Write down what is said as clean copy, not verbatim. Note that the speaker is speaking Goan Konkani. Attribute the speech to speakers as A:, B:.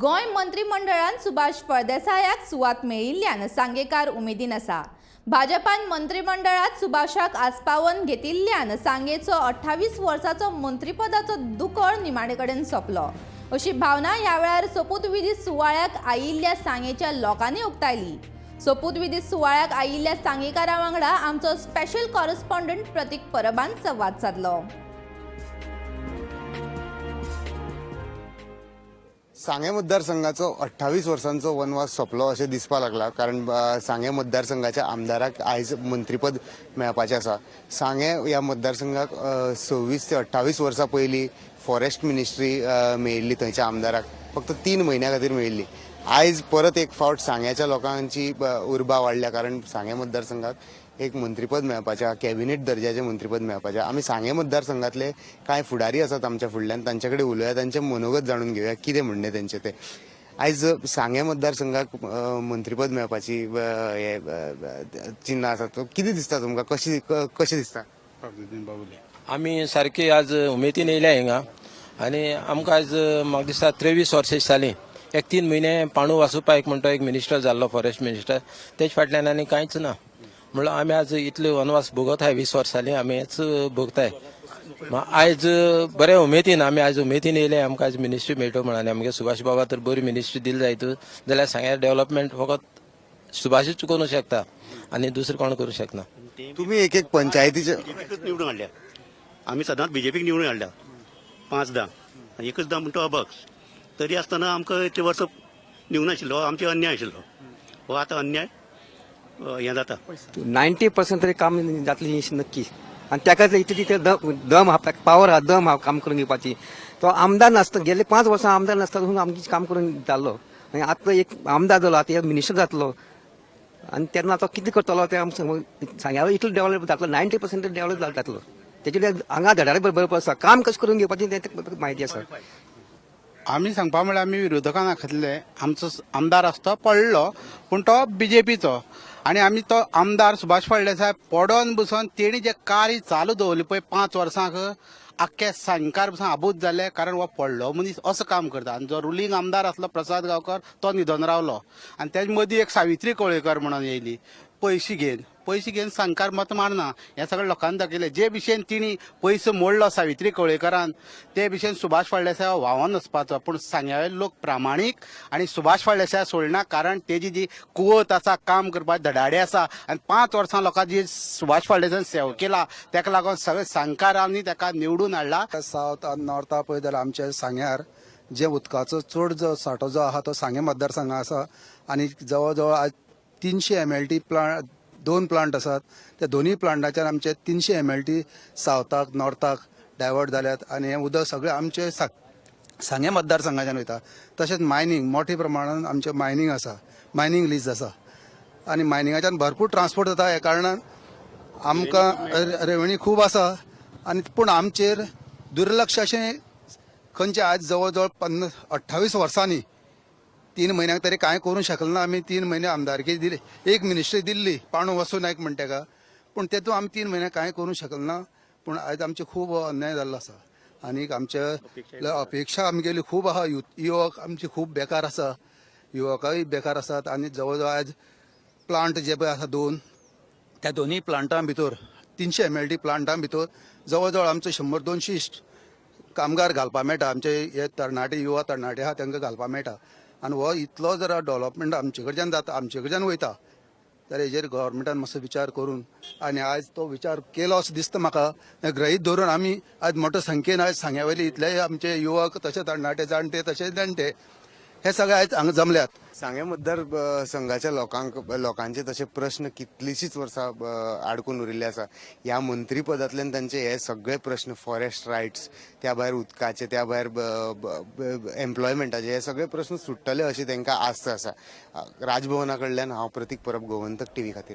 A: गोंय मंत्रीमंडळान सुभाष फळदेसायाक सुवात मेळिल्ल्यान सांगेकार उमेदीन आसा. भाजपान मंत्रीमंडळात सुभाषाक आस्पावन घेतिल्ल्यान सांगेचो 28 वर्साचो मंत्रीपदाचो दुकळ निमाणे कडेन सोंपलो अशी भावना ह्या वेळार सोपूतविधी सुवाळ्याक आयिल्ल्या सांगेच्या लोकांनी उक्तायली. सोपूतविधी सुवाळ्याक आयिल्ल्या सांगेकारा वांगडा आमचो स्पेशल कॉरेस्पॉन्डंट प्रतीक परबान संवाद सादलो.
B: सांगें मतदारसंघाचो 28 वर्सांचो वनवास सोंपलो अशें दिसपाक लागला, कारण सांगें मतदारसंघाच्या आमदाराक आयज मंत्रीपद मेळपाचें आसा. सांगें ह्या मतदारसंघाक 26 ते 28 वर्सां पयलीं फॉरेस्ट मिनिस्ट्री मेळिल्ली. थंयच्या आमदाराक फक्त 3 म्हयन्या खातीर मेळिल्ली. आयज परत एक फावट सांग्याच्या लोकांची उर्बा वाडल्या, कारण सांगें मतदारसंघाक एक मंत्रीपद मेळपाचें आहा, कॅबिनेट दर्जाचें मंत्रीपद मेळपाचें आहा. आमी सांगें मतदारसंघातले कांय फुडारी आसात आमच्या फुडल्यान, तांचे कडेन उलोवया, तांचें मनोगत जाणून घेवया, कितें म्हणणें तेंचें तें. आयज सांगें मतदारसंघाक मंत्रीपद मेळपाची हे चिन्ह आसा, तो कितें दिसता तुमकां, कशी कशें दिसता?
C: आमी सारकी आज उमेदीन येयल्या हिंगा आनी आमकां आयज म्हाका दिसता 23 वर्सां जालीं, एक 3 म्हयने पांडू वासू पायक म्हणटा एक मिनिस्टर जाल्लो, फॉरेस्ट मिनिस्टर, तेज फाटल्यान आनी कांयच ना. म्हणल्यार आमी आज इतले वनवास भोगताय, 20 वर्सां जालीं आमी हेच भोगताय. आयज बरे उमेदीन आमी आयज उमेदीन येयले, आमकां आयज मिनिस्ट्री मेळटो म्हणून. आनी आमगे सुभाष बाबा तर बरी मिनिस्ट्री दिली जायत जाल्यार सांग्यार डेव्हलपमेंट फकत सुभाषूच करूंक शकता आनी दुसरें कोण करूंक शकना.
B: तुमी एक एक पंचायतीचे
D: बीजेपीकच निवडून हाडल्या आमी, सदांच बीजेपीक निवडून हाडल्या 5दा आनी एकचदां म्हणटा अबक्स. तरी आसतना आमकां इतले वर्सां दिवंक नाशिल्लो, आमचे अन्याय आशिल्लो हो आतां अन्याय हें जाता.
E: 90% तरी काम जातलें नक्की. आनी ताका इतले तितले दम आहा, पावर आहा, दम आहा काम करून घेवपाची. तो आमदार नासता, गेले 5 वर्सां आमदार नासता म्हणून आमचें काम करून जाल्लो. आनी आतां एक आमदार जालो, आतां मिनिस्टर जातलो आनी तेन्ना तो कितें करतलो तें आमकां सांग्यार इतलो डेव्हलप जातलो, 90% डेव्हलप जातलो. तेचे हांगा धडाडे बरोबर आसा, काम कशें करून घेवपाचें तें म्हायती आसा.
F: आमी सांगपा म्हळ्यार आमी विरोधकां दाखयतले. आमचो आमदार आसा तो पडलो, पूण तो बीजेपीचो. आनी आमी तो आमदार सुभाष फळदेसाय पडोन बसून तेणी जे कार्य चालू दवरलें पळय 5 वर्सांक, आख्खे सांगकार बसून आबूज जाले, कारण हो पडलो मनीस असो काम करता. आनी जो रुलींग आमदार आसलो प्रसाद गांवकर तो न्हिदोन रावलो आनी तेज मदीं एक सावित्री कवळेकर म्हणून येयली, पयशे घेवन, पयशे घेवन सांगकार मत मारना हें सगळें लोकांनी दाखयलें. जे भशेन तिणी पयसो मोडलो सावित्री कवळेकरान ते भशेन सुभाष फळदेसाय व्हांवन वचपाचो. पूण सांग्यावेले लोक प्रामाणीक आनी सुभाष फळदेसाय सोडना, कारण तेजी जी कुवत आसा काम करपाक, धडाडे आसा. आनी 5 वर्सां लोकां जी सुभाष फळदेसायान सेवा केला तेका लागून सगळे सांगकारांनी तेका निवडून हाडला.
G: सावथ आनी नॉर्था पळयत जाल्यार आमच्या सांग्यार जे उदकाचो चड जो सांठो जो आहा तो सांगें मतदारसंघा आसा. आनी जवळ जवळ आज 300 MLD plant, 2 plant आसात. त्या दोनूय प्लांटाच्यान आमचे 300 MLD सावथाक नॉर्थाक डायवर्ट जाल्यात आनी हें उदक सगळें आमचे सांगें मतदारसंघाच्यान वयता. तशेंच मायनींग मोठ्या प्रमाणान आमचें मायनींग आसा, मायनींग लीज आसा आनी मायनिंगाच्यान भरपूर ट्रान्सपोर्ट जाता. ह्या कारणान आमकां रेवणी खूब आसा. आनी पूण आमचेर दुर्लक्ष अशें खंयचें आज जवळ जवळ 28 वर्सांनी 3 म्हयन्यांक तरी कांय करूंक शकले ना आमी. 3 म्हयने आमदारकी दिली, एक मिनिस्ट्री दिल्ली पांडू वसू नायक म्हणटा तेका, पूण तेतून आमी 3 म्हयने कांय करूंक शकले ना. पूण आयज आमचे खूब अन्याय जाल्लो आसा आनी आमचे अपेक्षा आमगेली खूब आहा. युवक आमचे खूब बेकार आसा, युवकय बेकार आसात. आनी जवळ जवळ आयज प्लांट जे पळय आसा 2, त्या दोनूय प्लांटां भितर 300 MLD प्लांटां भितर जवळ जवळ आमचे 100-200 कामगार घालपा मेळटा. आमचे हे तरणाटे, युवा तरणाटे आहा तांकां घालपा मेळटा. आनी हो इतलो जर डेव्हलपमेंट आमचे कडच्यान जाता, आमचे कडच्यान वयता, तर हेजेर गव्हर्मेंटान मातसो विचार करून, आनी आयज तो विचार केलो असो दिसता म्हाका. हें गृहीत धरून आमी आज मोठ्या संख्येन आयज सांग्या वयले इतलेय आमचे युवक तशें तरणाटे, जाणटे तशें जाणटे हे सगळे आयज हांगा जमल्यात.
B: सांगें मतदार संघाच्या लोकांचे तशे प्रश्न कितलीशीच वर्सां आडकून उरिल्ले आसा. ह्या मंत्रीपदांतल्यान तांचे हे सगळे प्रश्न, फॉरेस्ट रायट्स, त्या भायर उदकाचे, त्या भायर एम्प्लॉयमेंटाचे, हे सगळे प्रश्न सुट्टले अशी तांकां आस्त आसा. राजभवना कडल्यान हांव प्रतीक परब, गोमंतक टीव्ही खातीर.